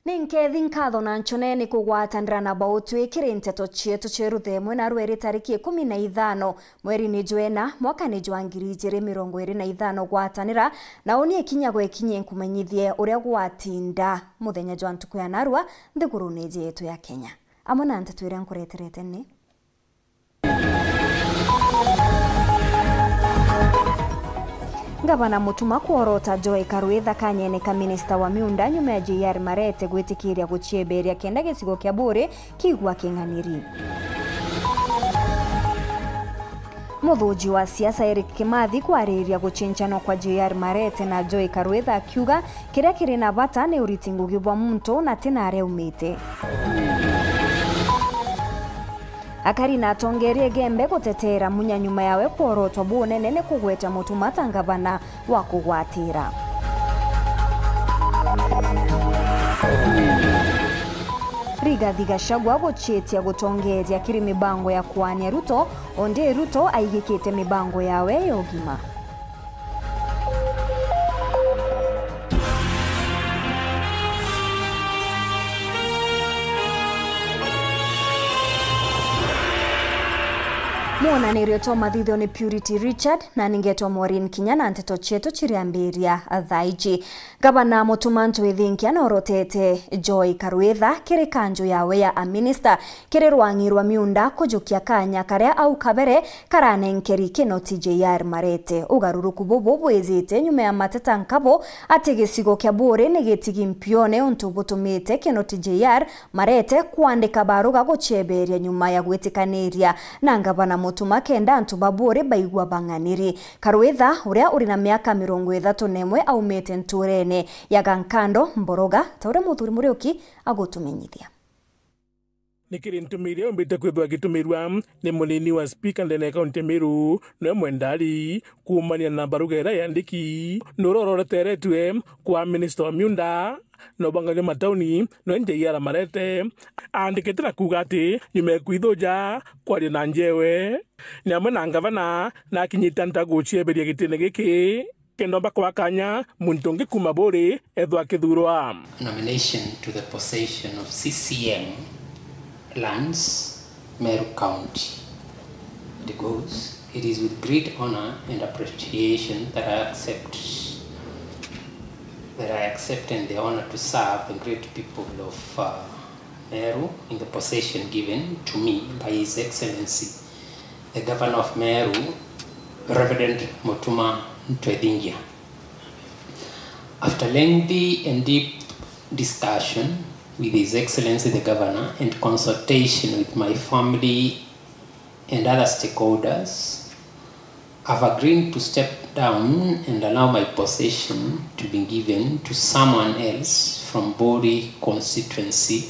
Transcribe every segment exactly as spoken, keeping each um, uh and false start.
Ni nkethi, nkatho na nchone ni kugwatanira na bautwi kiri nteto cietu cia ruthemwe na rweri tariki ikumi na ithano mweri ni jwena mwaka ni jwa ngiri ijiri mirongo iri na ithano. Gwatanira na uni ikinya gwe kinya nkumenyithie uria gwatinda muthenya jwa ntuku ya narua nthiguruni yetu ya Kenya. Amwe na nteto iria nkureterete ni: Ngavana Mutuma kworota Joy Karwitha kanyene ka minista wa miunda nyuma ya J R Marete gwitikiria gucieberia kenda gicigo kia Buuri kiigua king'aniri. Muthuji wa siasa Eric Kimathi kwariria gucinchanwa kwa J R Marete na Joy Karwitha akiuga kiria kiri na bata ni uriti ngugi bwa muntu na ti na aria aumite. Akari na atongeria Igembe guteteera Munya nyuma yawe kworotwa bunene ni kugweta Mutuma ta ngavana wa kugwatira. Rigathi Gachagua guciitia gutongeeria kiri mibango ya kwania Ruto, undi Ruto aigikite mibango yawe ya ugima. Mwonanirio twa mathithio ni Purity Richard, na ningetwa Maureen Kinya, na nteto cietu ciriambiria thaa iji. Ngavana Mutuma M'Ethingia norotete Joy Karwitha kiri kanju yawe ya aminista kiri rwang'i rwa miunda kujukia kanya karia au kabere karanenkeri Kinoti J R Marete. Ugaruruku bubu bwijite nyuma ya mateta nkabu ati gicigo kia Buuri ni gitigi mpione, untu butumite Kinoti J R Marete kwandika baruga gucieberia nyuma ya gwitikaniria na ngavana Mutuma kenda antu ba Buuri baigua bang'aniri. Karwitha, uria uri na miaka mirongo ithatu na imwe, aumite nturene ya Gankando, Mboroga, ta uria muthuri Muriuki agutumenyithia. Ni kiri ntumiri iria yumbite kwithwa igitumirwa ni munini wa spika ndene ya kaunti ya Meru, niwe Mwendali, kuumania na baruga iria yandiki, nurororeteretwe kwa minista wa miunda na ubangania matauni, niwe J R Marete. Aandikite na kuuga ati nyuma ya kwithuja kwaria na njewe, ni amwe na ngavana na akinyite nta gucieberia gitine giki. Kenda omba kwa kanya, muntu ungi kuuma Buuri ethwa akithurwa. Nomination to the possession of C C M lands, Meru County. It goes, it is with great honor and appreciation that I accept, that I accept and the honor to serve the great people of, uh, Meru in the possession given to me by His Excellency, the Governor of Meru, Reverend Mutuma M'Ethingia. After lengthy and deep discussion with His Excellency the Governor and consultation with my family and other stakeholders, I've agreed to step down and allow my possession to be given to someone else from Buuri constituency,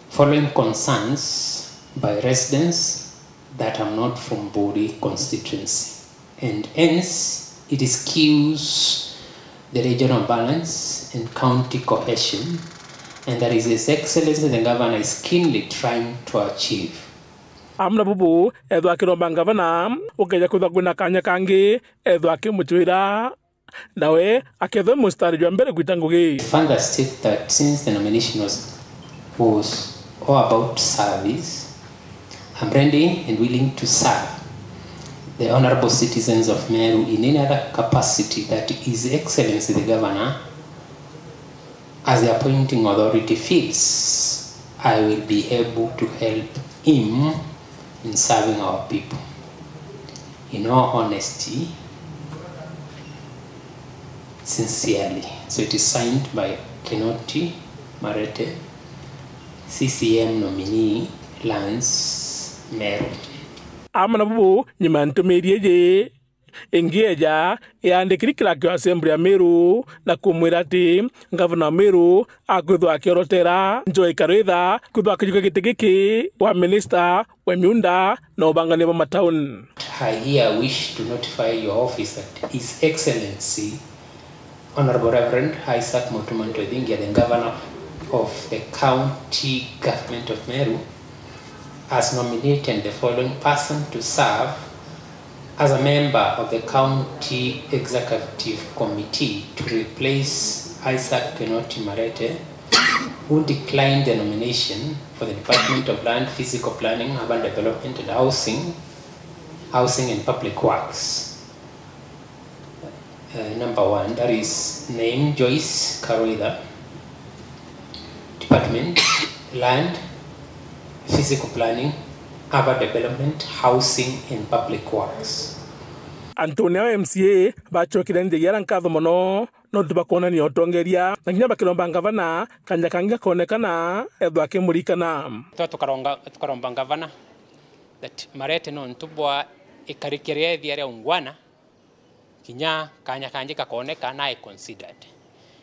following concerns by residents that I'm not from Buuri constituency, and hence it skews the regional balance and county cohesion, and that is His Excellency the Governor is keenly trying to achieve. Amwe na bubu, ethwa akiromba ngavana, ukeja kwithwa kwina kanya kangi, ethwa akimutwira, nawe akethwa mustari jwa mbere gwita ngugi. Further state that since the nomination was, was all about service, I'm ready and willing to serve the honorable citizens of Meru in any other capacity that His Excellency the Governor, as the appointing authority, feels I will be able to help him in serving our people. In all honesty, sincerely. So it is signed by Kinoti Marete, C C M nominee, Lands, Meru. Amwe na bubu, nyuma ya ntumiri iji, ingi eja yandikiri clerk wa assembly ya Meru na kumwira ati ngavana wa Meru akwithwa akiorotera Joy Karwitha kwithwa akijukia giti giki wa minister wa miunda na ubangania bwa matauni. I here wish to notify your office that His Excellency Honorable Reverend Isaac Mutuma M'Ethingia, the Governor of the County Government of Meru, has nominated the following person to serve as a member of the County Executive Committee to replace Isaac Kinoti Marete Who declined the nomination for the Department of Land, Physical Planning, Urban Development and Housing, Housing and Public Works? Uh, number one, that is name Joyce Karoitha. Department, Land, Physical Planning, Urban Development, Housing and Public Works. Antu nio M C A bacokire Njeiara nkatho mono nontu bakwonania utongeria na kinya bakiromba ngavana kanya kangi gakonekana ethwa akimurikana. Twa tukaronga-, tukaromba ngavana that Marete nontu bwa ikarike ria ethia ria ungwana, kinya kanya kangi gakoneka na i considered.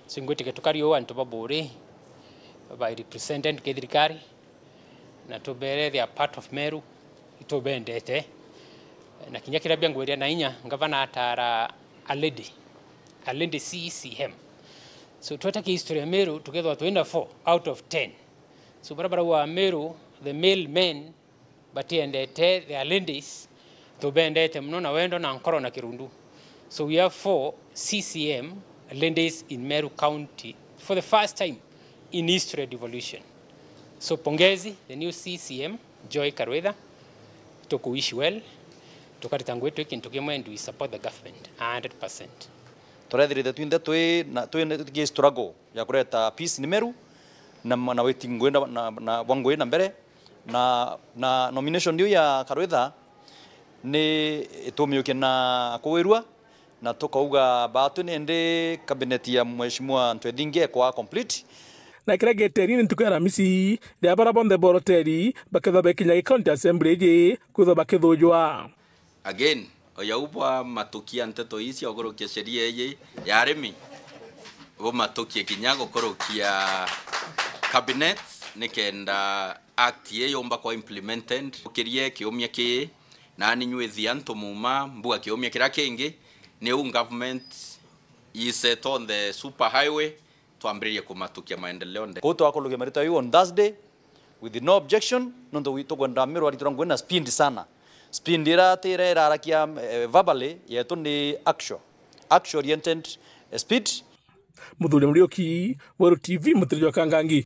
So ingwitikia tukari uu antu ba Buuri ba represented ki thirikari, na tubere they are part of Meru, itubendete. Na kinya kiria biangwiria na inya, ngavana atara a lady, a lady C C M. So tweta ki history ya Meru, tukethwa twina four out of ten. So bara barauga Meru, the male men batiendete their ladies, tubendete mono na wendo na nkoro na kirundu. So we have four C C M ladies in Meru County for the first time in history devolution. So pongezi the new C C M, Joy Karwetha, tukuwish well, tukarita ngwitu ikintu kimwe and we support the government a hundred percent. Turethirite twinthe twi na, twi na, twi struggle ya kureta peace ni Meru na, na witi ngui na, na, na bwa ngui na mbere, na, na nomination iu ya Karwitha ni itumiukie na kuwirua, na tukauga batwi nindi cabinet ya Mheshimiwa Ntwethingia ikwa complete. Na kiria giteri ni ntuku ya Aramisi, riria bara bonthe boroteri bakethwa bekinya gi county assembly iji kwithwa bakithujwa. Again, oyau bwamatukia nteto ii cia gukurukia sheria iji ya arimi, bumatukie kinya gukurukia cabinet, nikenda act ii yumba kwa implemented. Ukirie kiumia kii, nani nywithi antu muma, mbua kiumia kiria kingi, new government is set on the super highway, twambiririe kumatukia maendeleo nde. Kuu twakurukia marita yu on Thursday with no objection, nontu wi-, tukwenda Meru aritira ngui na speed sana. Speed ira tira irarakia, eh, verbally, yetu ni actual. Actual oriented, eh, speed. Muthuri Muriuki, Weru T V, Mutiri jwa Kangangi.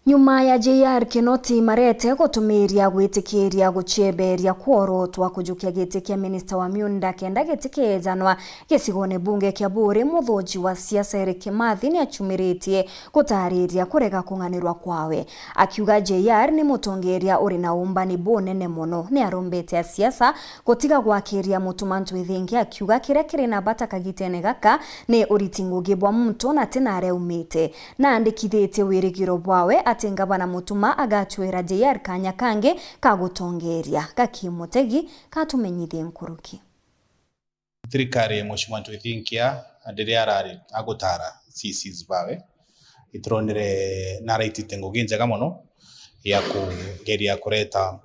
Nyuma ya J R Kinoti Marete gutumiria gwitikiria gucieberia kworotwa kujukia giti kia minista wa miunda kenda giti kiejanwa gicigone bunge kia Buuri, muthuji wa siasa Eric Kimathi ni achumiritie gutariria kurega kung'anirwa kwawe, akiuga J R ni mutongeria uri na umbani bunene mono. Ni arombete asiasa gutiga gwakiria Mutuma Ntwithingi, akiuga kiria kiri na bata kagitene gaka ni uriti ngugi bwa muntu na ti naria aumite. Na andikithitie wirigiro bwawe ati ngavana Mutuma agatwira J R kanya kangi ka gutongeria. Gaki Mutegi katumenyithie nkuruki. Thirikari ya Mheshimiwa Ntwithinkia, riria arari agutara C Cs bawe, ituronire naraitite ngugi njega mono ya kugeria kureta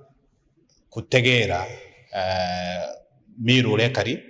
kutegera, eh, Miru uria ekari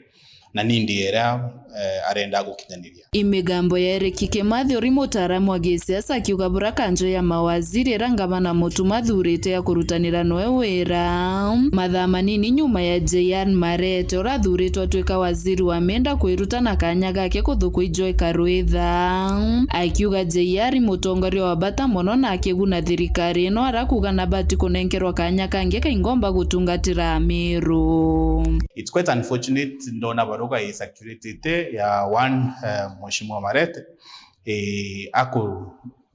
na nindi iria, eh, arenda gukinyaniria. I migambo ya Eric Kimathi uri mutaaramu wa gisiasa akiuga bura kanjo ya mawaziri iria ngavana Mutuma athurite ya kurutanira noe wira. Mathaa manini nyuma ya J R Marete uria athuritwe atwika waziri wa miunda kwiruta na kanya gake kuthukwa i Joy Karwitha, akiuga J R i mutongoria wa bata mono na akiguna thirikari ino, ara kuuga nabati kunenkerwa kanya kangi kaingomba gutungatira Amiru. It's quite unfortunate, ndona baruga icirculated ya one, eh, Mheshimiwa Marete, eh, aku-,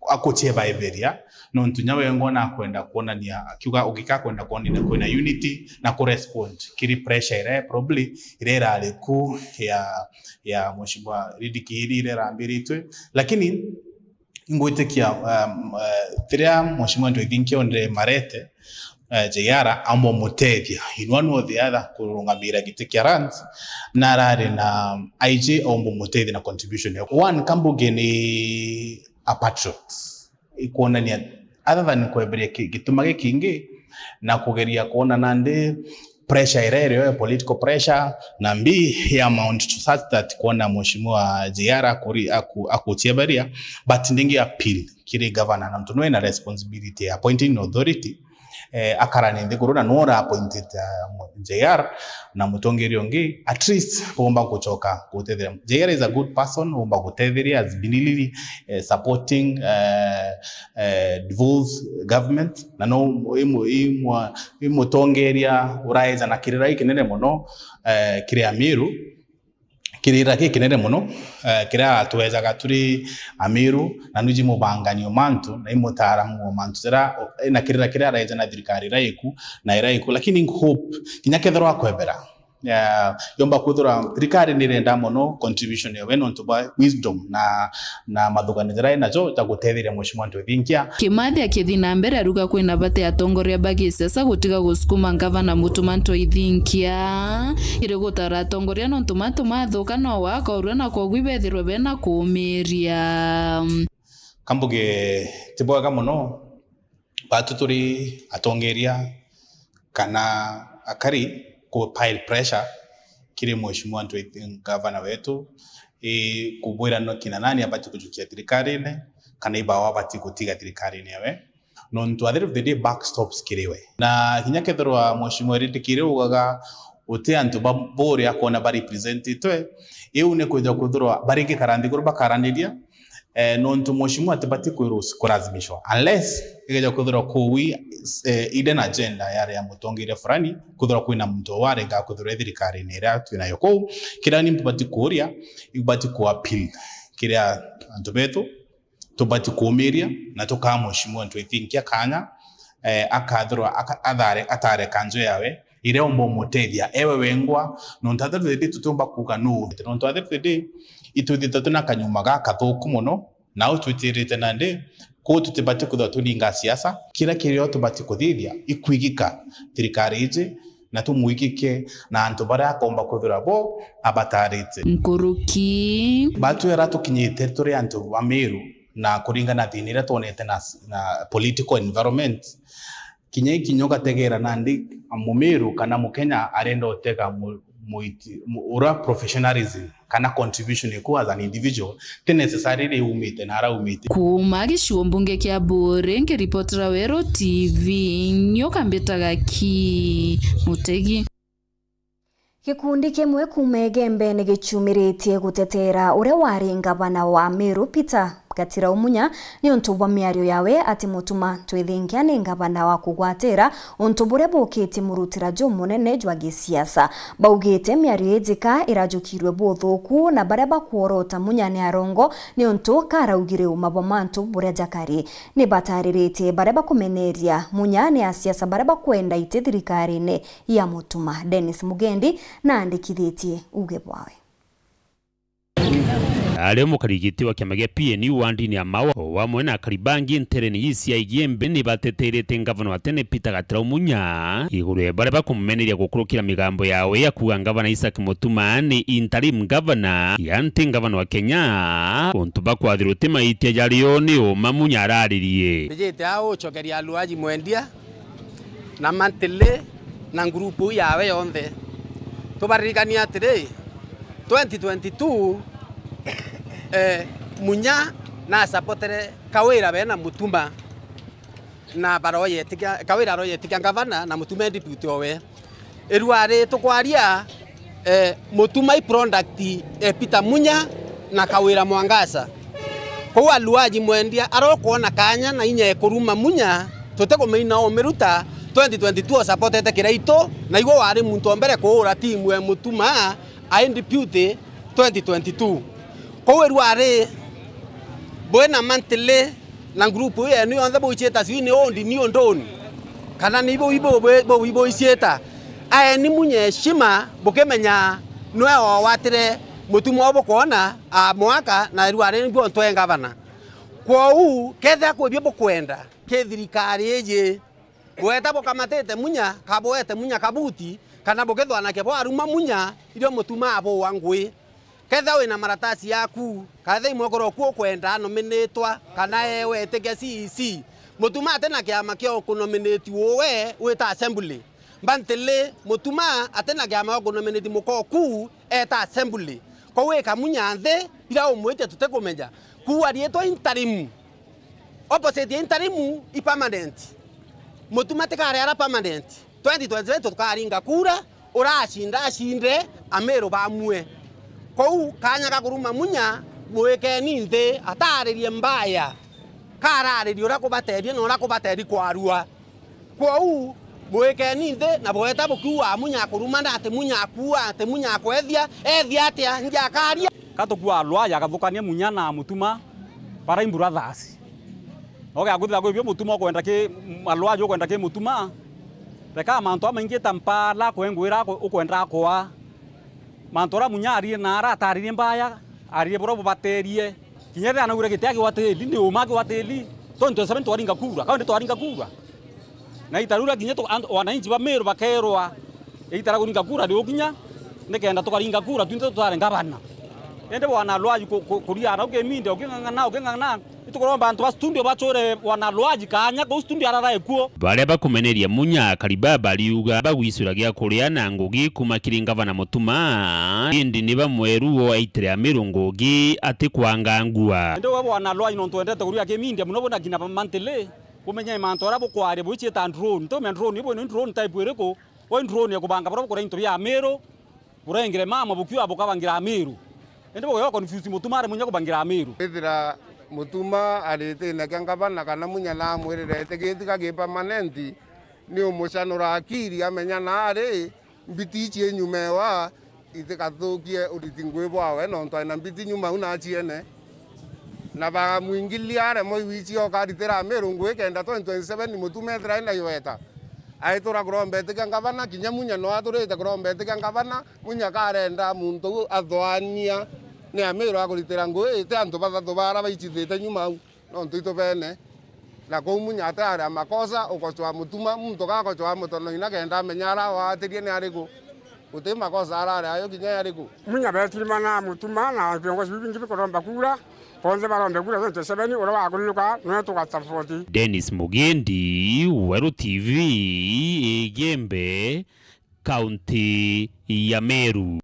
akuchiebaeberia, nontu nya wengwa nakwenda kuonania, akiuga ugika kwenda kuonania kwina unity na kurespond kiri pressure iria probably iria irari ku ya, ya Mheshimiwa Ridiki iri iria irambiritwe, lakini ingwitikia, um, uh, riria Mheshimiwa Ntwithinkia onire Marete, uh, J R aumba umutethia in one or the other kurungamira giti kia lands, na arari na I G aumba umutethia na contribution ya one, Kambuge ni a patriot, ikwonania other than kweberia ki-, gituma gikingi na kugeria kuona nandi pressure iria irio ya political pressure, na mbi ya amount to such that kuona Mheshimiwa J R akuri-, aku-, akuchieberia, but ndingi appeal kiri governor, nontu nwe na responsibility ya appointing authority, eh, akarani nthiguru na nwe ura appointed, uh, J R na mutongeria ungi, at least boomba gucoka gutetheria. J R is a good person, boomba gutetheria, has been really, eh, supporting, eh, eh, devolved government, na no imu-, imu-, imutongeria uraeja na kirira ikinene muno, eh, kiri Amiru. Kirira gikinene muno, eh, kiria twejaga turi Amiru, na nuji mubangani o mantu, na i mutaaramu o mantu jara, na kirira kiria areja na thirikari ira iku, na ira iku, lakini hope, kinya kethirwa akwebera, eh, yomba kwithirwa thirikari ni irenda muno contribution yawe nontu bwa wisdom na, na mathugani jara inajo ja gutetheria Mheshimiwa Ntwethinkia. Kimathi akithi na mbere aruga kwina bata ya atongoria ba gisiasa gutiga gusukuma ngavana Mutuma Ntwethinkia kiri gutara atongoria nontu mantu mathuka no wakorua na kwogu ibethirwe bena kuumiria. Kambuge ti bwega muno batu turi atongeria kana akari ku pile pressure kiri Mheshimiwa Ntwethinkia, ngavana wetu, i kubwira no kina nani abati kujukia thirikarine, kana ibawa abati gutiga thirikarine yawe. Nontu at the end of the day, buck stops kiri we. Na kinya kethirwa Mheshimiwa Ritikiri ugaga uti antu ba, buri akona ba representitwe, iu ni kwija kwithirwa baringikara nthiguru bakaraniria, eh, nontu Mheshimiwa atibati kwiru-, kulazimishwa. Unless igeja kwithirwa kuu i, eh, hidden agenda yari ya mutongeria fulani, kwithirwa kwina muntu warenga kwithirwa i thirikarine iria twinayo kuu. Kiria ni mbati kuuria, ibati ku appeal kiria antu betu tubati kuumiria na tukaa Mheshimiwa Ntwethinkia kanya, eh, akathirwa aka-, athare-, atare kanjo yawe iria umba umutethia ewe wengwa, nontu at the end of the day tutiumba kuuga nuu. Nontu at the end of the day, itwithite twina kanyuma gakathuku muno, na au twitirite nandi, kuu tutibati kwithirwa tuninga siasa. Kiria kirio tubati kuthithia ikwigika thirikari iji, na tumwikike na antu baria akomba kwithirwa bo abatarite. Nkuruki. Batwira tukinyite turi antu ba Meru, na kuringana na thina iria twonete na, na political environment, kinya ikinya ugategera nandi Mumiru kana Mukenya arenda utega mu-, muiti-, mu-, ura professionalism kana contribution iku as an individual, ti necessarily umite na ara umite. Kuuma gicigo mbunge kia Buuri, nkiripotera Weru T V, nyoka mbitaga ki Mutegi. Gikundi kimwe kuuma Igembe ni giciumiritie guteteera uria wari ngavana wa Meru Peter Gatirau Munya niuntu bwa miario yawe ati Mutuma Ntwethinkia ni ngavana wa kugwatira untu buria bukitie murutira jumunene jwa gisiasa. Baugite miario ii jika irajukirwe buthuku na baria bakworota Munya ni arongo niuntu karaugire uma bwa mantu buria jakari. Ni batariritie baria bakumeneria Munya ni asiasa baria bakwenda iti thirikarine ya Mutuma. Dennis Mugendi naandikithitie uuge bwawe. Ari mukari giti wa kiama gia P N U wandini ya Maua, o amwe na akari bangi ntereni ii cia Igembe, ni bateteerete ngavana wa tene Peter Gatirau Munya iguru ya baria bakumumeneria gukurukira migambo yawe ya kuuga ngavana Isaac Mutuma ni interim governor, yani ti ngavana wa Kenya, untu bakwathirwa ti maitia jario ni uma Munya araririe. Mbijite aa ucokeria Aluaji Mwendia na Mantili na ngurupu ii yawe yonthe. Tubaririkanie atiri, twenty twenty-two, eh, Munya nasapotere Kawira bena Mutuma, na baroyetikia, Kawira aroyetikia ngavana na Mutuma e deputy owe. Irua ri tukwaria, eh, Mutuma i product e Peter Munya na Kawira Mwangaza. Kou Aluaji Mwendia arokwona kanya na inya ekuruma Munya, tutikumeina umiruta, twenty twenty-two osapotete Kiraitu, na igwe wari muntu o mbere kuura timu e Mutuma ai deputy twenty twenty-two. Kou irua ri bwina Mantili na ngurupu ii yenu yonthe buiciita sijui ni undi ni unduni, kana ni ibu ibu ibu ibu buiciita. Aeni Munya heshima bukimenya nwe wawatire Mutuma u bukwona a mwaka na irua ri niguo ntwe ngavana. Kwou kethira kwi bio bukwenda ki thirikari iji, bweta bukamatite Munya, kabwete Munya kabuti, kana bukithwanakia bwaruma Munya irio Mutuma abuwa ngui. Kethira wina maratasi yaku, kana ethira imwekoro ku ukwenda anominitwa, kana ewe etikia C E C, Mutuma ati na kiama kia ukunominiti uwe wita assembly. Mba ntili, Mutuma ati na kiama ukunominiti mukoku eta assembly. Kou wika Munya nthi, ira umwitia tutikumenya. Kuu ariitwa interim. Opposite ya interim i permanent. Mutuma tikareara permanent. Twenty twenty-seven tukaringa kura, uracinda acinde, Amiru bamue. Kou kanya ga kuruma Munya, mwikeni nthi, ataririe mbaya. Kararirie uria kubaterie na uria kubateri kwarua. Kwou, mwikeni nthi na bweta bukiuga Munya akuruma na ati Munya akua, ati Munya akwethia, ethia atia, nja akaria. Ka tukua Alwaja akathukania Munya na Mutuma, bara i brothers. No gia kwithira kwi bio Mutuma ukwenda ki, Alwaja ukwenda ki Mutuma, reka mantu amaingi ta mpala kwengwira ukwenda akwa. Mantu aria Munya arire na ara ataririe mbaya, arire buria bubaterie. Kinya ethira anaugire giti akiwatiri, ni uma akiwatiri. Twenty twenty-seven twaringa kura, kau ndi twaringa kura. Na ita riu ria kinya tu-, antu, wananchi ba Meru bakerwa, ita ria kuringa kura riukinya, nikenda tukaringa kura, twinthe tutware ngavana. Indi bwana Alwaji ku-, ku-, kuria nau kiminde, uking'ang'ana, uking'ang'ana, itukuromba antu ba studio bacure bwana Alwaji kanya kuu studio ararae kuo. Baria bakumeneria Munya, Karibaba ariuga bagwicura gia kuria na ngugi kuma kiri ngavana Mutuma, indi ni bamweru wo aitire Amiru ngugi ati kwangangua. Indi we bwana Alwaji nontu wendete kuria kimindia muno, buna kina ba mantili, kumenya mantu aria bukwaria bwiciita drone. Ntumenya drone ibu ni drone type iriku? Woi drone ya kubanga buria bukuria into bia Amiru, burengire mama bukiuga bukabangira Amiru. Indi bugewa confuse Mutuma ari Munya kubangira Amiru. Ethira Mutuma aritine kia ngavana kana Munya namwirire eti giti ga gi permanent, ni umucanura akiri amenya naari mbiti ici inyuma ewa itikathukie uriti ngui bwawe, nontu aina mbiti nyuma au naciene. Na bamwingilia aremwe iwici okaritira Amiru ngui kenda twenty twenty-seven Mutuma ethira ina iweta. Aitura kuromba itikia ngavana, kinya Munya no aturite kuromba itikia ngavana, Munya karenda muntu uu athoania ni Amiru akuritira ngui, iti antu bathatu bara baicithite nyuma au. Nontu itu bene. Na kuu Munya atari a makosa, ukochwa Mutuma, muntu gakochwa mutono ina kenda amenya ara waatirie ni ariku. Guti makosa arari ayo kinya yariku. Munya betirima na Mutuma na viongozi biu bingi bikuromba kura, bonthe barombe kura twenty twenty-seven, uria wakuninuka niwe tugasapoti. Dennis Mugendi, Weru T V, Igembe, kaunti ya Meru.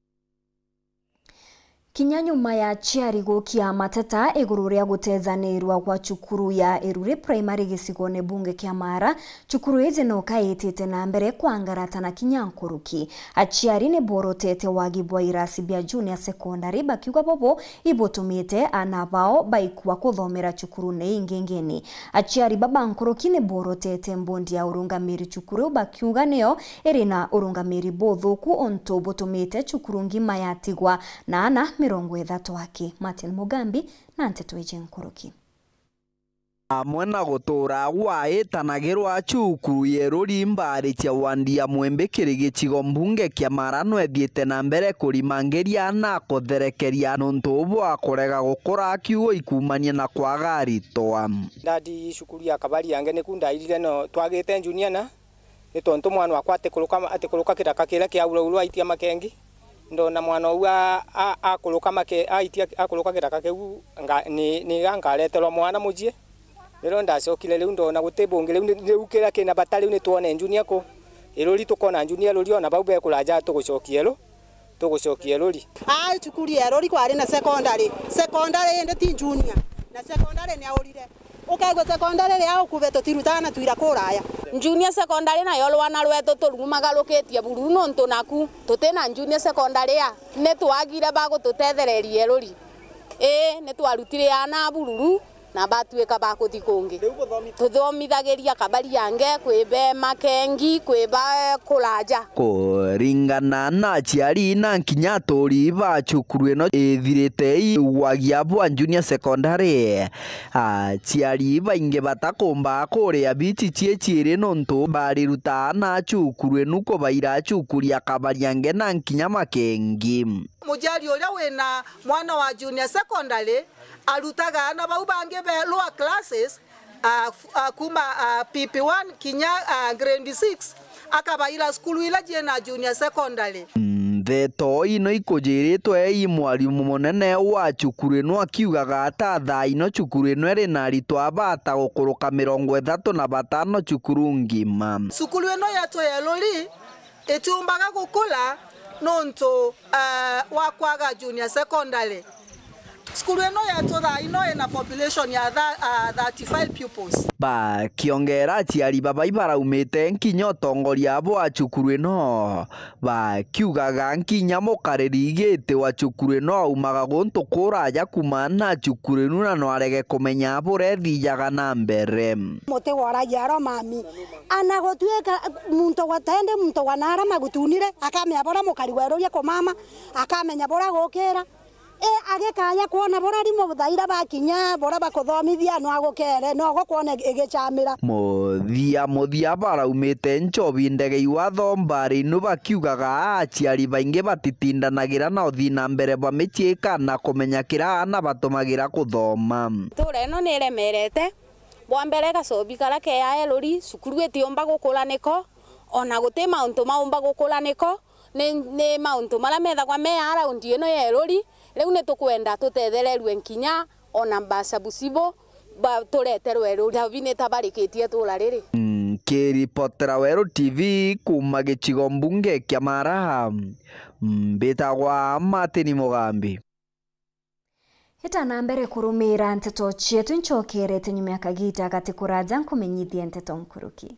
Kinya nyuma ya aciari gukia mateta iguru ria gutethaniirua gwa cukuru ya Eruri Primary gicigone bunge kia Maara, cukuru iji no kaitite na mbere kwangarata na kinya nkuruki. Aciari ni borotete wagi bwa irasi bia junior secondary, bakiuga bobo ibutumite aana bao baikua kuthomera cukurune ingi ngeni. Aciari baba nkuruki ni borotete mbondi ya urungamiri cukuru, bakiuga niyo iri na urungamiri buthuku untu butumite cukuru ngima yatigwa na aana mirongo ithatu aki. Martin Mugambi na nteto iji nkuruki. Amwe na gutura gwa itanagirwa cukuru ya Eruri, mbari cia wandi ya Mwimbi kiri gicigo mbunge kia Maara no ethiite na mbere kurimangiria na kutherekeria nontu bwa kurega gukura kiugo ikumania na kwaga aritwa. Ndadi cukuru ya Kabari yange niku ndairire no twagite junior na ni tontu mwana wakwa atikuruka, atikuruka kiraka kiria kiauraurwa aitia makengi. Ndona mwana uu a-, a-, akuruka make-, aitia, akuruka kiraka kiu, nga-, ni, ni ga nkareterwa mwana mucii. Nirio ndacokire riu ndona guti bungi, riu ni, riu kiria kina bata riu ni twone junior ku. Eruri tukona junior Eruri, ona bau bekuraja tugucokia Eru-, tugucokia Eruri. Ai, cukuru ya Eruri kwari na secondary. Secondary indi ti junior. Na secondary ni aurire. Ukaigua secondary ria ukube tutirutaa na twira kuraya. Junior secondary nayo rwana rwetu turumagarukitie bururu nontu naku tutina junior secondary ya. Ni twagire ba gututethereria Eruri. Ii, ni twarutire aana a bururu na batuika ba kuthi kungi. Tuthomithagiria Kabari yange kwi be makengi, kwi ba kuraja. Kuringana na aciari na kinya aturi ba cukuru ino ithirite iigwagia bwa junior secondary, aciari baingi batakumba kuria bici cie ciiri nontu bariruta aana a cukuru inu kubaira cukuru ya Kabari yange na kinya makengi. Muciari uria wina mwana wa junior secondary arutaga aana bau bangi be lower classes, ah, f-, ah, kuma, ah, P P one kinya, ah, grade six, akabaira cukuru ila ciina junior secondary. Ndeto ino ikujiritwe i mwarimu munene wa cukuru ino akiugaga ata thaa ino cukuru ino iri na aritwa abata gukuruka mirongo ithatu na batano cukuru ngima. Cukuru ino yetu ya Eruri itiumbaga gukura nontu, ah, wa kwaga junior secondary. Cukuru ino yetu thaa ino ina population ya tha-, ah, thirty-five pupils. Bakiongera, aciari baba ibaraumite nkinya utongoria bwa cukuru ino, bakiugaga nkinya mukariri giti wa cukuru ino aumaga guntu kuraja kuuma na cukuru ino na no arege kumenya buria ithijaga na mbere. Muti woragia aro mami, ana gutuika muntu gwa tende muntu gwa nara magutunire, akamenya buria mukari weruria kumama, akamenya buria gukira. E, agikaya kwona buria rimu thaira bakinya, buria bakuthomithia, no agukere, no gukwona igicamira. Muthia, muthia baraumite nchobi ndege iwa thomba rinu bakiugaga aciari baingi batitindanagira na uthii na mbere bwa micii kana kumenya kiria aana batumagira kuthoma. Ntura ino ni iremerete. Bwa mbere, gacobi karia ke ya Eruri, cukuru itiumba gukura niko, ona guti mauntu maumba gukura niko, ni, ni mauntu maria methagwa me around ino ya Eruri. Riu ni tukwenda tutethererue nkinya ona mbaca bucibu ba-, tureterwe Eruri. Thabi ni tabarikitie tura riri. Mm, kiripotera Weru T V kuuma gicigo mbunge kia Mara, mbitagwa Martin Mugambi. Ita na mbere kurumiira nteto cietu, ncokerete nyuma ya kagiita gati kuraja nkumenyithie nteto nkuruki.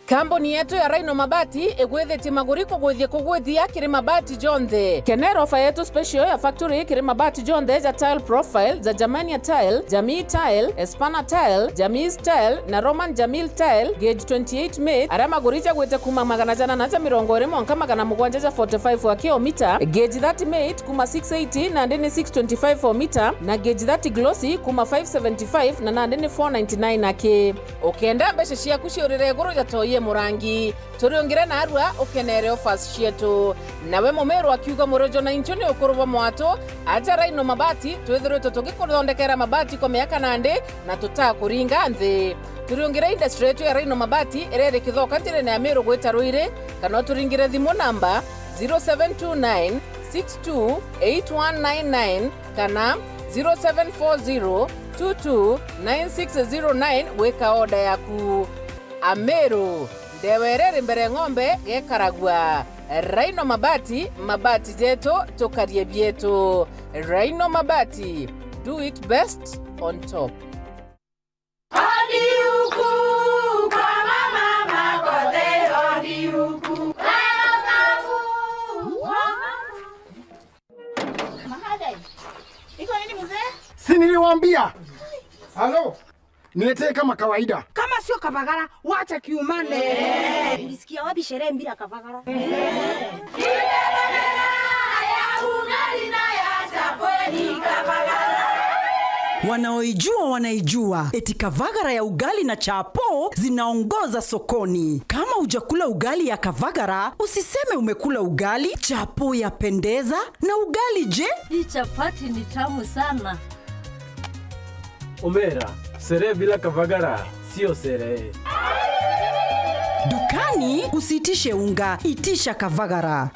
Kambuni yetu ya Rhino Mabati igwithitie maguri kugwithia kugwithia kiri mabati jonthe. Kenera ofa yetu special ya factory kiri mabati jonthe ja tile profile, ja Germania tile, Jamii tile, Espana tile, Jamis tile na Roman Jamil tile, gauge twenty-eight mate, aria maguri jagwite kuuma magana jana na ja mirongo iri mwanka magana mugwanja ja forty-five wa kilomita, gauge thirty mate kuuma six eighty nandi ni six twenty-five o mita, na gauge thirty glossy kuuma five seventy-five na nandi ni four ninety-nine aki. Ukenda mbeca ciaku ciurire iguru ja toi e murangi, turiungire narua ukenere offers cietu. Nawe mumiru akiuga, murojo na inchu ni ukuru bwa mwatu, aja Rhino Mabati, twithiritwe tugikuthondekera mabati kwa miaka nandi na tutakuringa nthi. Turiungire industry yetu ya Rhino Mabati iria iri Kithoka njirene ya Miru gwita Ruiri, kana uturingire thimu namba zero seven two nine six two eight one nine nine kana zero seven four zero two two nine six zero nine gwika order yaku. Amiru, ndewa iria iri mbere ng'ombe gekaragua. Rhino Mabati, mabati jetu, tukarie bietu. Rhino Mabati, do it best on top. Odi huku kwa mama Makothe, odi huku. Mahadai. Iko nini mzee? Si niliwaambia? Halo? Niletee kama kawaida. Kama sio Kavagara, wacha kiumane. Eh. Ulisikia wapi sherehe bila Kavagara? Eh. Wanaoijua wanaijua. Eti Kavagara ya ugali na chapo zinaongoza sokoni. Kama hujakula ugali ya Kavagara, usiseme umekula ugali. Chapo yapendeza, na ugali je? Hii chapati ni tamu sana. Omera, sherehe bila Kavagara sio sherehe. Dukani usiitishe unga, itisha Kavagara.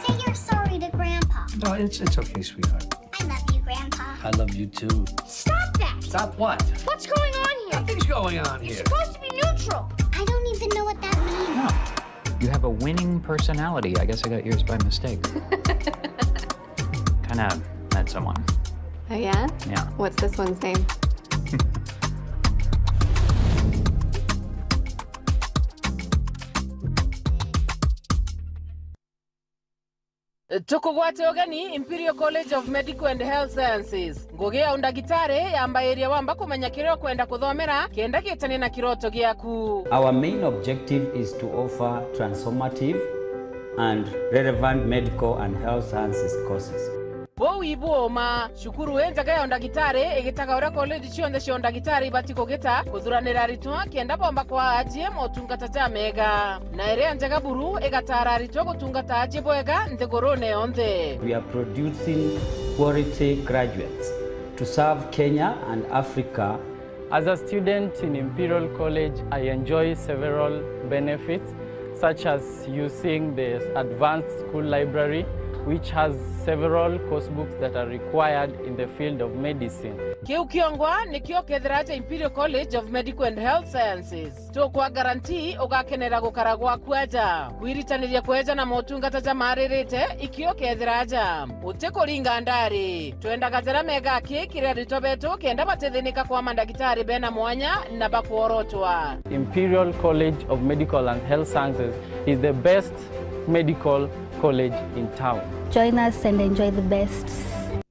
Say you're sorry to Grandpa. No, it's, it's okay, sweetheart. I love you, Grandpa. I love you too. Stop that! Stop what? What's going on here? Nothing's going on here. You're supposed to be neutral. I don't even know what that means. No. You have a winning personality. I guess I got yours by mistake. Kinda met someone. Oh, yeah? Yeah. What's this one's name? Tukugwate ugeni Imperial College of Medical and Health Sciences. Ngugi ya undagitari yambairia wamba kumenya kiria ukwenda kuthomera kenda gitanie na kiroto giaku. Our main objective is to offer transformative and relevant medical and health sciences courses. Buu ibu uma. Cukuru injega ya undagitari igitaga uria college cionthe cia undagitari ibati kugita kuthuranira aritwa kenda bomba kwaa ajie motungata jamega. Na iria njega buru igataara aritwa gutungata ajie bwega nthigurune yonthe. We are producing quality graduates to serve Kenya and Africa. As a student in Imperial College, I enjoy several benefits, such as using the advanced school library which has several course books that are required in the field of medicine. Kiu kiongwa nikio kethira aja Imperial College of Medical and Health Sciences. Tukwa guarantee ugakenera gukara gwaku aja. Kwiritaniria kweja na motungata jamaaririte ikio kethira aja. Uti kuringa ndari. Twendaga jaria mega aki kiri aritwa betu kenda batithinika kwa mandagitari bena mwanya na bakworotwa. Imperial College of Medical and Health Sciences is the best medical college in town. Join us and enjoy the best.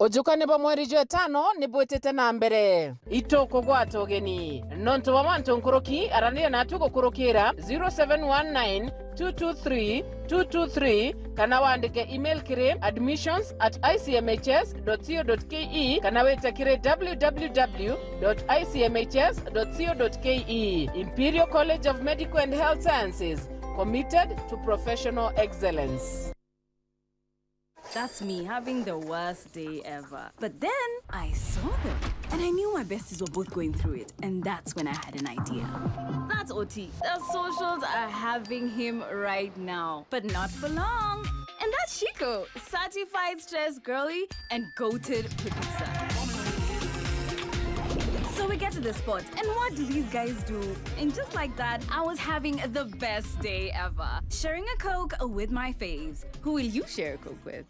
Ujukani bwa mweri jwa itano ni bwitite na mbere. Itukugwata ugeni. Nontu bwa mantu nkuruki, araniria natu gukurukira zero seven one nine two two three two two three, kana wandike email kiri admissions at I C M H S dot co dot K E, kana wite kiri W W W dot I C M H S dot co dot K E. Imperial College of Medical and Health Sciences, committed to professional excellence. That's me having the worst day ever. But then I saw them and I knew my besties were both going through it. And that's when I had an idea. That's O T. The socials are having him right now, but not for long. And that's Chico, certified stress girly and goated producer. So we get to the spot, and what do these guys do? And just like that, I was having the best day ever. Sharing a Coke with my faves. Who will you share a Coke with?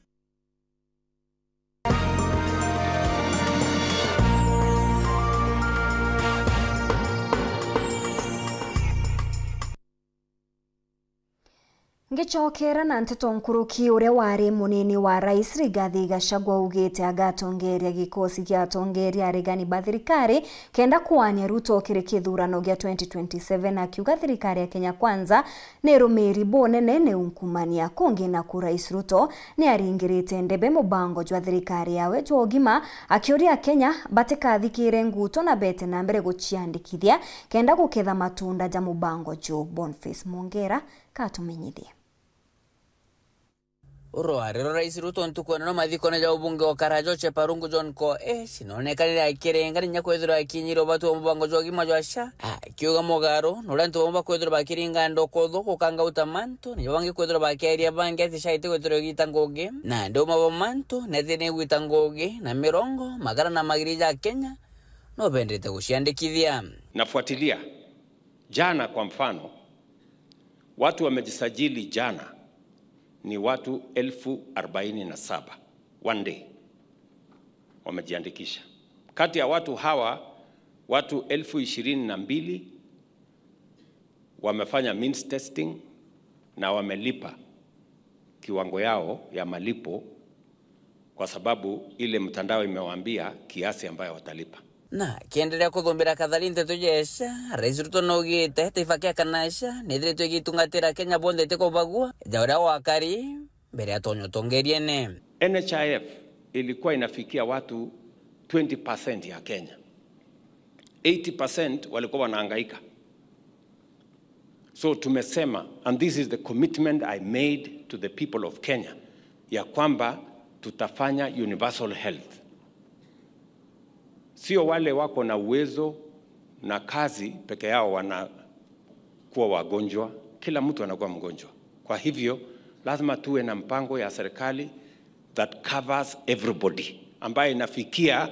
Ngicokera na nteto nkuruki, uria wari munini wa rais Rigathi Gachagua augite agatongeria gikosi gia atongeria aregani ba thirikari kenda kuania Ruto kiri kithurano gia twenty twenty-seven, akiuga thirikari ya Kenya Kwanza ni rumiri bunene ni unkumania. Kungi naku, Rais Ruto ni aringirite ndebe mubango jwa thirikari yawe jwa ugima, akiuria Akenya batikathikire nguto na bete na mbere guciandikithia kenda guketha matunda ja mubango ju. Boniface Mongera katumenyithie. Urwari rwa Rais Ruto ntuku ya neno mathikone ja ubunge wa Karajoche Parungu John Koech nonekanire akirenga ninya kwithirwa akinyire ubatu wa mubango jwa ugima jwa SHA, akiuga mugaro nuria antu bamwe bakwithirwa bakiringa ndokotho gukangauta mantu, nibo bangi kwithirwa bakiaria bangi ati SHA itikwithirwa igita ngugi, na ndi uma bo mantu neti ni igwita ngugi na mirongo magana na magiri ja Kenya no bendete guciandikithia. Nafuatilia. Jana kwa mfano, watu wamejisajili jana ni watu elfu arobaini na saba. One day wamejiandikisha. Kati ya watu hawa, watu elfu ishirini na mbili wamefanya means testing na wamelipa kiwango yao ya malipo, kwa sababu ile mtandao imewaambia kiasi ambayo watalipa. Na akiendelea kuthumbira kathari nteto ja SHA, Rais Ruto naugite taifa kia kana SHA nithiritwe igitungatira Kenya bonthe itikubagua ja uria wakari mbere ya tonya utongeriene. N H I F ilikuwa inafikia watu twenty percent ya Kenya. Eighty percent walikuwa wanahangaika. So tumesema, and this is the commitment I made to the people of Kenya, ya kwamba tutafanya universal health. Sio wale wako na uwezo na kazi peke yao wanakuwa wagonjwa, kila mtu anakuwa mgonjwa. Kwa hivyo, lazima tuwe na mpango ya serikali that covers everybody, ambayo inafikia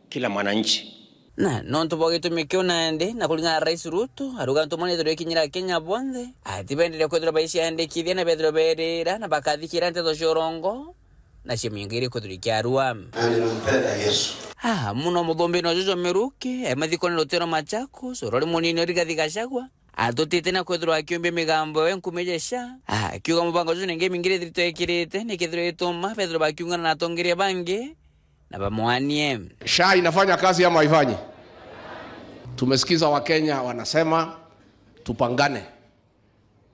kila mwananchi. Na nontu bwa gitumi kiu nandi, na kuringana na Rais Ruto, arauga antu mona ithirwa ikinyira Kenya bonthe, ati benderia kwithirwa baiciandikithia na bethirwa berira na bakathikira nteto cia urongo na cia miingi iri kwithirwa ikiarua. Na ninampenda Yesu. Ah, muno muthumbini uju jwa miruki, e mathikoni rutiro Machakos, urori munini Rigathi Gachagua, atutite na kwithirwa akiumbia migambo ya nkumi ja SHA, akiuga mubango juju ningi mingi rithiritwe ikirite, nikethirwa ituma bethirwa bakiungana na atongeria bangi na bamwanie. SHA inafanya kazi ama haifanyi? Tumesikiza Wakenya wanasema tupangane,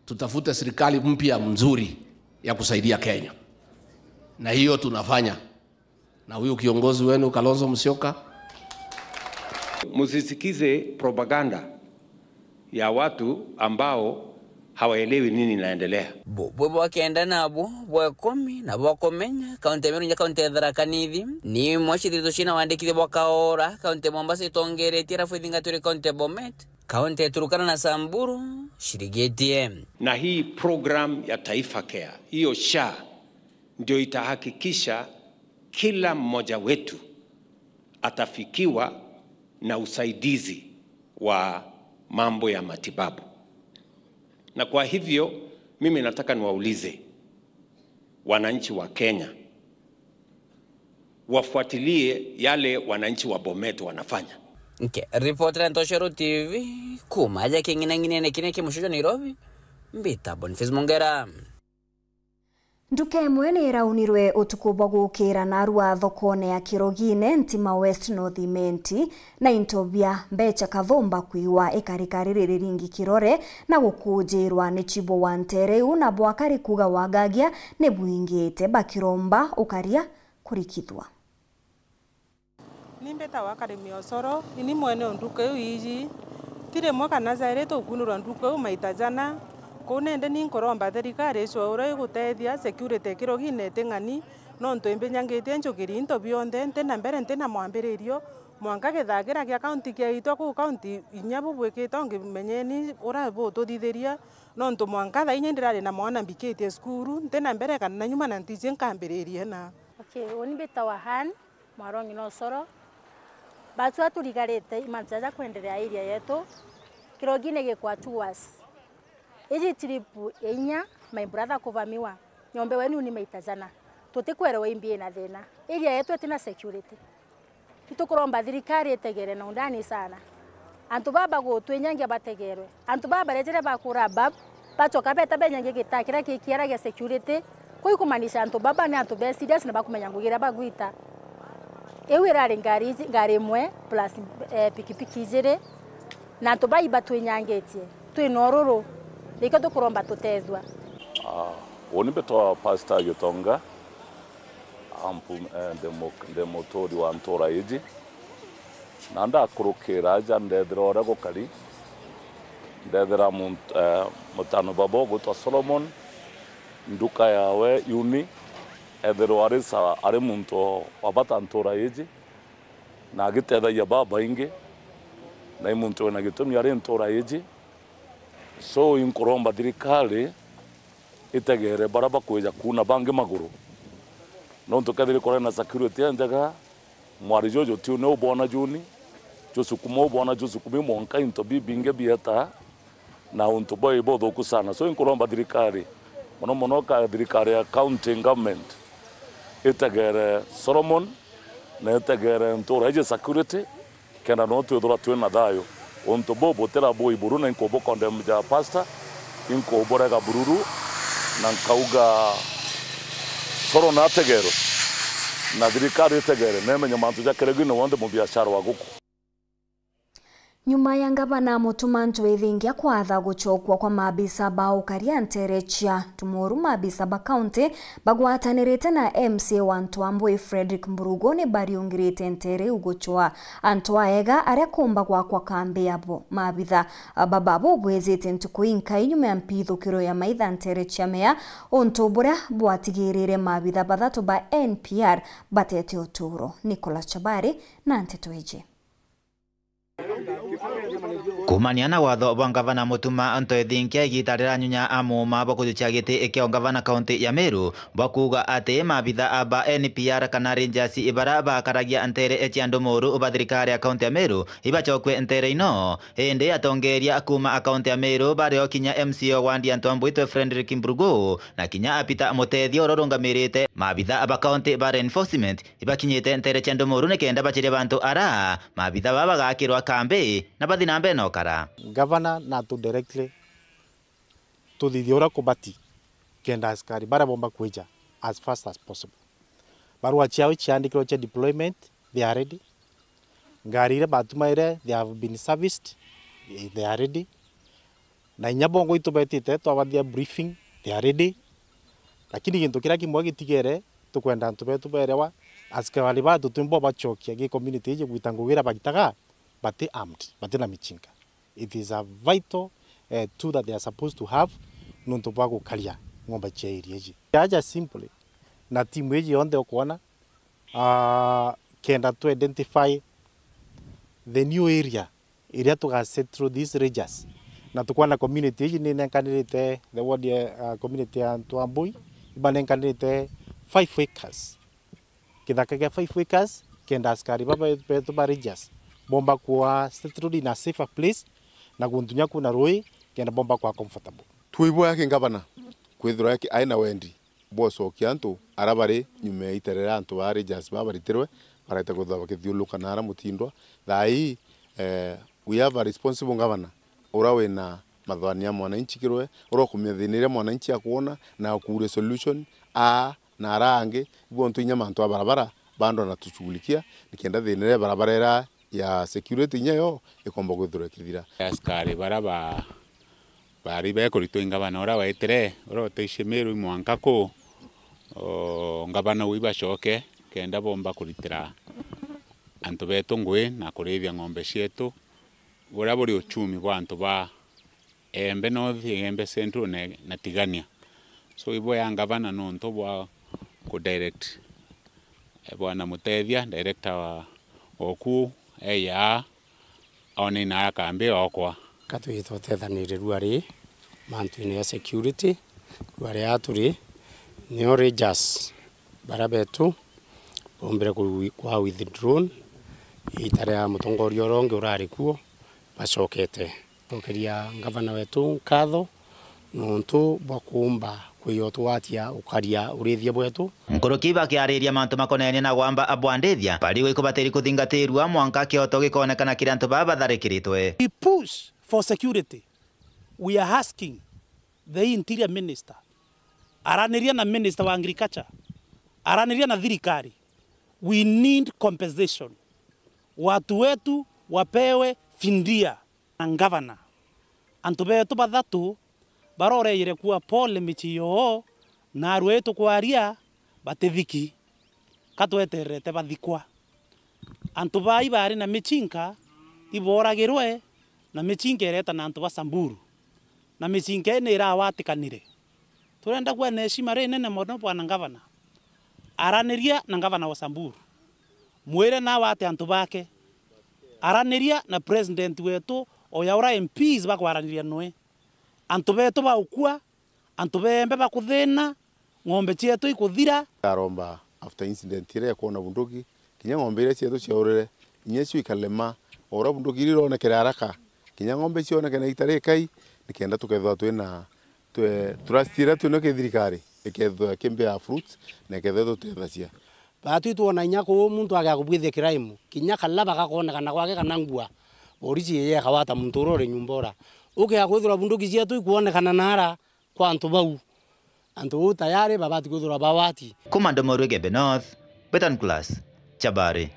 tutafute serikali mpya mzuri ya kusaidia Kenya, na hiyo tunafanya na huyu kiongozi wenu Kalonzo Musyoka. Msisikize propaganda ya watu ambao hawaelewi nini inaendelea. Bubwe bwa kenda nabo bwa ikumi na bwa kumenya, kaunti ya Meru inya kaunti ya Tharaka Nithi ni imwe cithiritwe ciina wandikithia bwa kaora, kaunti ya Mombasa itongeretie, arafu ithingatwire kaunti ya Bomet, kaunti ya Turkana na Samburu cirigitie. Na hii program ya Taifa Care, hiyo SHA, ndio itahakikisha kila mmoja wetu atafikiwa na usaidizi wa mambo ya matibabu. Na kwa hivyo, mimi nataka niwaulize wananchi wa Kenya, wafuatilie yale wananchi wa Bomet wanafanya. Nke ripoti ya Ntoshero T V, kuma aja king'inang'inene kine ki mucii jwa Nairobi, mbita Boniface Mongera. Nduka imwe ni iraunirwe utuku bwa gukira narua thokone ya Kirogine, Ntima West North Imenti, na into bia mbecha kathumba kwiwa ikarikari riri ringi kirore na gukujirwa ni chibo wa ntere iu, na bwakari kuga wagagia ni bwingite, bakiromba ukaria kurikithwa. Ni mbitawa Karimi Osoro, ini mwene o nduka iu iji. Ti rimwe kana jairi tukunirwa nduka iu maita jana. Kuu nindi ni nkuromba thirikari icwe uria igutethia security Kirogine iting'ani, nontu imbinyangitie njukiri into bionthe, ntina mbere, ntina mwambiririo, mwanka githaa kiria kia kaunti kiaitwa kuu kaunti inya bubwikite, ungi menyeni uria bututhithiria, nontu mwanka thaa inya ndirari na mwana mbikitie cukuru, ntina mbere kana na nyuma na ntiji nkambiririe na. Okay, uni mbitawa Han. Mwarongi na Osoro, batu aturigarite imantu jaja kwenderea area yetu, Kirogine gikwa tours. Iji trip ya inya, my brother kuvamiwa, nyombe wenu ni maita jana. Tutikwerewa imbi ina thina. Area yetu itina security. Itukuromba thirikari itegere na undani sana. Antu baba gutwinyangia bategerwe. Antu baba barejere bakura bab, bachoka beta benyangia gita kiria kikiara gia security. Kuu ikumaanisha antu baba ni antu be serious na bakumenya ngugi iria bagwita. Iu irari ngari iji, ngari imwe plus, eh, pikipiki ijiri, na antu bai batwinyangitie. Twina ururu, nikio tukuromba tutethua. Ah, uni mbitwa Pastor Gitonga. Ampu-, eh, ndi mu-, ndi muturi wa ntura iji. Na ndakurukira aja ndethira uria gukari, ndethira muntu, eh, mutano baba ugwitwa Solomon, nduka yawe yuni, ethirwa ari sa-, ari muntu wa bata ntura iji, na agitethagia babaingi, na i muntu wina gitumi ari ntura iji. So, inkuromba thirikari itegere baria bakwija kuuna bangi maguru. Nontu kethira ikorwa na security injega, mwari juju tiu ni ubwona juni, jusukuma ubwona jusukumi mwanka into bibingi bieta, na untu bwai buthuku sana. So, inkuromba thirikari, mono mono ka thirikari ya county government, itegere Solomon, na itegere ntura iji security, kenda no twithirwa twina thayu. Untu buu butira bui buru, na inkubukondemja pastor, inkuburega bururu, na nkauga Soro nategerwe, na thirikari itegere, nemenye mantu ja Kirogine wonthe mubiashara wa guku. Nyuma ya ngavana Mutuma Ntwithingia kwatha guchokwa kwa maabisa ba ukaria ntere cia Tumuru, maabisa ba kaunti bagwatanirite na M C A wa Ntwambui Frederick Mburugu ni bariungirite ntere iu guchwa antu aega aria kumba gwakwa kambi yabo. Maabitha baba bo bwejite ntuku inkai nyuma ya mpithukiro ya maitha ntere cia Mea, untu buria bwatigirire maabitha bathatu ba N P R batete uturo. Nicholas Chabari na nteto iji. Kuumania na watho bwa ngavana Mutuma Ntwithingia igita riranyunya a muuma bwa kujukia giti kia ungavana kaunti ya Meru, bwa kuuga ati maabitha ba N P R kana Rangers baria bakaragia ntere cia andu mooru ba thirikari ya kaunti ya Meru ibachokue ntere ino. Indi atongeria kuuma kaunti ya Meru bario kinya M C A wa wandi ya Ntwambui Frederick Mburugu na kinya a Peter Mutethi uria urungamirite maabitha ba kaunti ba law enforcement ibakinyite ntere cia andu mooru nikenda bachirie bantu ara maabitha baba bagakirwa kambi na bathi na mbere na ukara. Gavana natu directly tuthithie uria kubati kenda askari baria bomba kwija as fast as possible. Barua ciao ciandikirwe cia deployment, they are ready. Ngari iria batumaire, they have been serviced, they are ready. Na inya bongo itubetite twabathia briefing, they are ready. Lakini gintu kiria kimwe gitigere, tukwenda antu betu berewa, askari baa tutwimba bachokia gi community iji gwita ngugi iria bagitaga, bati armed, bati na michinga. It is a vital, eh, tool that they are supposed to have nontu bwa gukaria ng'ombe cia area iji. Aja simply, na timu iji yonthe ukwona, ah, kenda to identify the new area iria tuga settle these regions. Na tukwana community iji ni nenkanirite the ward ya, ah, community ya Ntwambui, ibanenkanirite Five acres. Kithaka gia five acres, kenda askari baba betu ba rangers bomba kua settled in a safer place, na guntu nya kwina rui, kenda bomba kua comfortable. Twibwaya ki ngavana kwithirwa aki-, aina wendi bwocokia antu ara bari nyuma ya ita riria antu ba rangers baba baritirwe, bareta kwithirwa bakithiuruka na ara Mutindwa. Thaa ii, eh, we have a responsible governor ura wina mathwani ya mwananchi kirwe, ura ukumenya thina iria mwananchi akwona na akuuria solution, a na ara angi, ibo ontu inya mantu a barabara bando anatushughulikia, nikenda thina iria barabara ira ya security inya yo ikomba kwithirwa ikithira. Askari bara ba, bari bekuritwa i ngavana ura waitire, ura utaicie Meru i mwanka ku, o, ngavana uu ibacoke, kenda bomba kuritira antu betu ngui na kurithia ng'ombe cietu, buria buri uchumi bwa antu ba Igembe North, Igembe Central na, na Tigania. So, ibo ya ngavana nontu bwa ku direct, eh, bwana Mutethia, director wa, wa oku, eya, one na akambi okwa. Ka twite utethaniriru ari mantuine ya security, rua ria turi, nio rangers bara betu bombire ku-, kwa withdrawn, ita ria mutongoria uria ungi urari kuo, bacokete. Cokeria ngavana wetu nkatho nontu bwa kuumba kwiyotwatia ukaria urithia bwetu. Nkuruki bakiariria mantu makonenie na gwamba abwandithia, bari gwikubatiri kuthingatirua mwanka kioto gikonekana kiri antu baa batharikiritwe. We push for security. We are asking the interior minister, araniria na minister wa agriculture, araniria na thirikari. We need compensation. Watu wetu wapewe fidia. Na ngavana, antu betu bathatu baroreire kua pole micii yoo, narua itukwaria batithiki, ka twetererete bathikwa. Antu baa ibari na micii nka ibooragirwe, na micii nka ireeta na antu ba Samburu, na micii nka ii ni irawatikanire. Turenda kwena heshima rinene mono bwana ngavana. Araniria na ngavana wa Samburu, mwire nawe ati antu bake. Araniria na president wetu, oya ura M Ps bakwaraniria noe. Antu betu baukua, antu beembe bakuthina, ng'ombe cietu ikuthira. Aromba after incident iria ya kwona bunduki, kinya ng'ombe iria cietu ciaurire, inya cio ikarema, o uria bunduki iria ironekere haraka, kinya ng'ombe icio cioneke na ita rikai, nikenda tukethirwa twina twe-, trust iria twina ki thirikari, ikethirwa ikimbea fruits, na ikethirwa itutethagia. Baatwi twona inya kuu muntu agea kubwithia crime, kinya kalaba gakoonekana gwake kana ngua, borisi iye ikawata muntu uria uri nyumba ura. Ukea kwithirwa bunduki cietu ikwonekana naara kwa antu bau, antu bau tayari babati kwithirwa bawati. Kuma Ndomoru Igembe North, Betan Class, Chabari.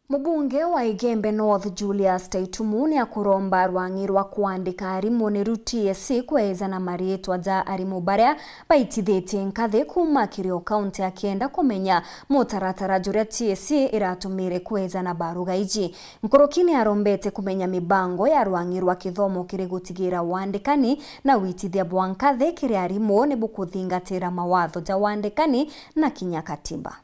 Mubunge wa Igembe North Julius Taitumu niakuromba rwang'i rwa kuandika arimu niru T S C kweejana mariitwa ja arimu baria baitithitie nkathi kuuma kiri o kaunti akienda kumenya mutaratara juria T S C iratumire kweejana baruga iji. Nkuruki niarombete kumenya mibango ya rwang'i rwa kithomo kiri gutigira wandikani na witithia bwa nkathi kiri arimu nibukuthingatira mawatho ja wandikani na kinya katiba.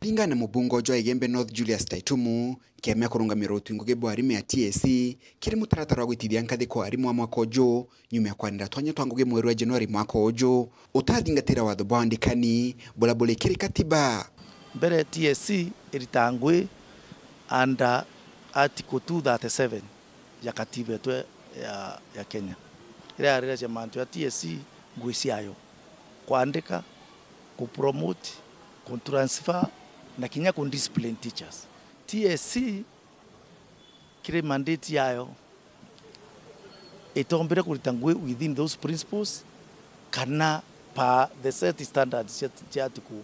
Kuringana na mubunge uju wa Igembe North Julius Taitumu, kiama kurungamira utwi ngugi bwa arimu ya T S C kiri mutaratara wa gwitithia nkathi kwa arimu a mwaka uju, nyuma ya kwanira twanya twa ngugi mweru wa Januari mwaka uju, utathingatira watho bwa wandikani buria buri kiri katiba. Mbere T S C iritaa ngui under Article two thirty-seven ya katiba yetu ya, ya Kenya, iria yariragia mantu ya T S C ngui ciayo, kwandika, ku promote, ku transfer, na kinya ku discipline teachers. T S C kiri mandate yayo itombire kurita ngui within those principles kana per the set standards cia, cia Article,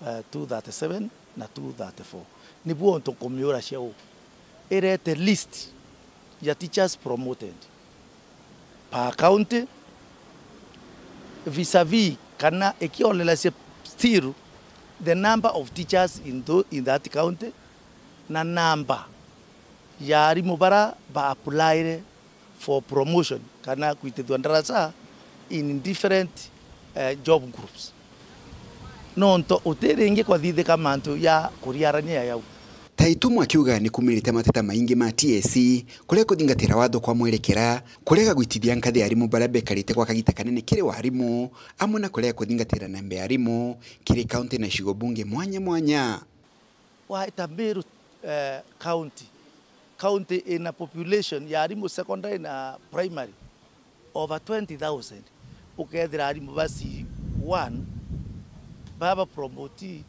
eh, two thirty-seven na two thirty-four. Nibuo ntu nkumiura cia uu, irete list ya teachers promoted per county, vis-a-vis kana ikioreracia still the number of teachers in tho-, in that county, na namba ya arimu bara ba applyre for promotion kana kwitithua ndaraca in different, eh, job groups. Nontu utiringi kwathithika mantu ya kuriarania ya yau. Ta Itumo akiuga ni kumirite mateta maingi ma T S C, kuria kuthingatira watho kwa mwerekera, kurega gwitithia nkathi arimu baria bekarite gwa kagita kanene kiri warimu, amwe na kurega kuthingatira namba ya arimu kiri kaunti na cigo bunge mwanya mwanya. Waita Meru, eh, county, county ina population ya arimu secondary na primary over twenty thousand, ukethira arimu ba C one baba promote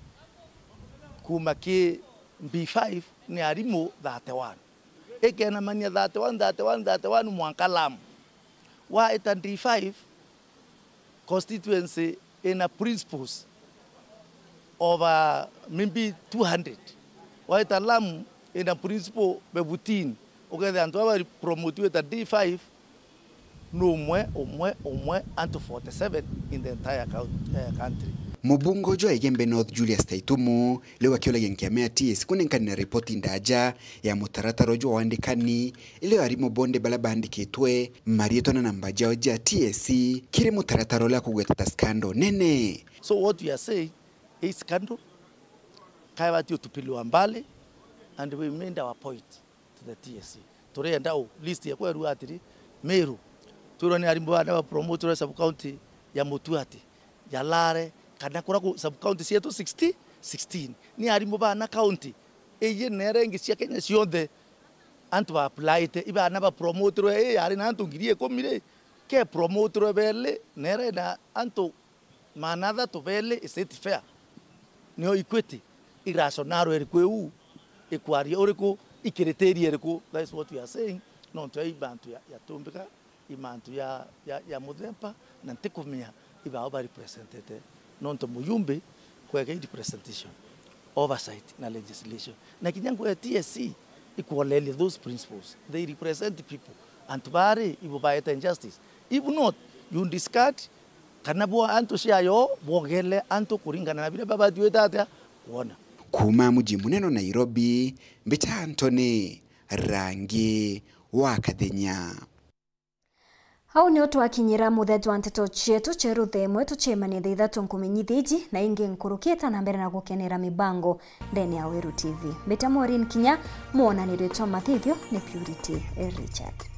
kuma ki B five ni arimu thirty-one. Ikenamania thirty-one, thirty-one, thirty-one mwanka Lamu. Waita D five constituency ina principals over maybe two hundred. Waita Lamu ina principal fifteen. Ukethira antu aba promotiwe ta D five ni umwe, umwe, umwe antu forty-seven in the entire cou-, eh, country. Mubunge uju wa Igembe North Julius Taitumu riu akiuragia nkiama ya T S C kunenkana ripoti ndaja ya mutaratara uju wa wandikani, irio arimu bonthe baria bandikitwe mariitwa na namba jao ja T S C kiri mutaratara uria akugweta ta scandal nene. So what we are saying, hii scandal kaibati utupiliwa mbali and we made our point to the T S C. Turenda u list ya kweru atiri Meru, twirwa ni arimu bana ba promote sub county ya Mutuati, ya Lare, kana kura ku sub county cietu sixty, sixteen. Ni arimu bana county iyi nere ingi cia Kenya cionthe antu ba applyite, ibana ba promoterwe, ii yari na antu ngiri ikumi ri, ke promoterwe beli, nere na antu maana athatu beli i set fair. Nio Equity, i rationale iriku iu, ikwaria uriku, ikiritiria iriku? That is what we are saying. Nontu ya ibantu ya, ya tumbika, imantu ya, ya, ya muthemba, na ntikumenya ibao ba representete. Nontu mujumbe kwega i representation, oversight na legislation. Na kinya ngugi ya T S C ikuoleria those principles. They represent people. Antu bari ibo baete justice. If not, you discard kana bwa antu ciayo bwogele antu kuringana na biria babathiwite atia kwona. Kuuma muji munene Nairobi, mbita Anthony Rangi wa Kathenya. Au nio twakinyira muthia jwa nteto cietu cia rutha imwe, tucemanie thaa ithatu nkumenyithia iji na ingi nkuruki. Ita na mbere na gukenera mibango ndene ya Weru T V. Mbita Maureen Kinya, mwonanirio jwa mathithio ni Purity Richard.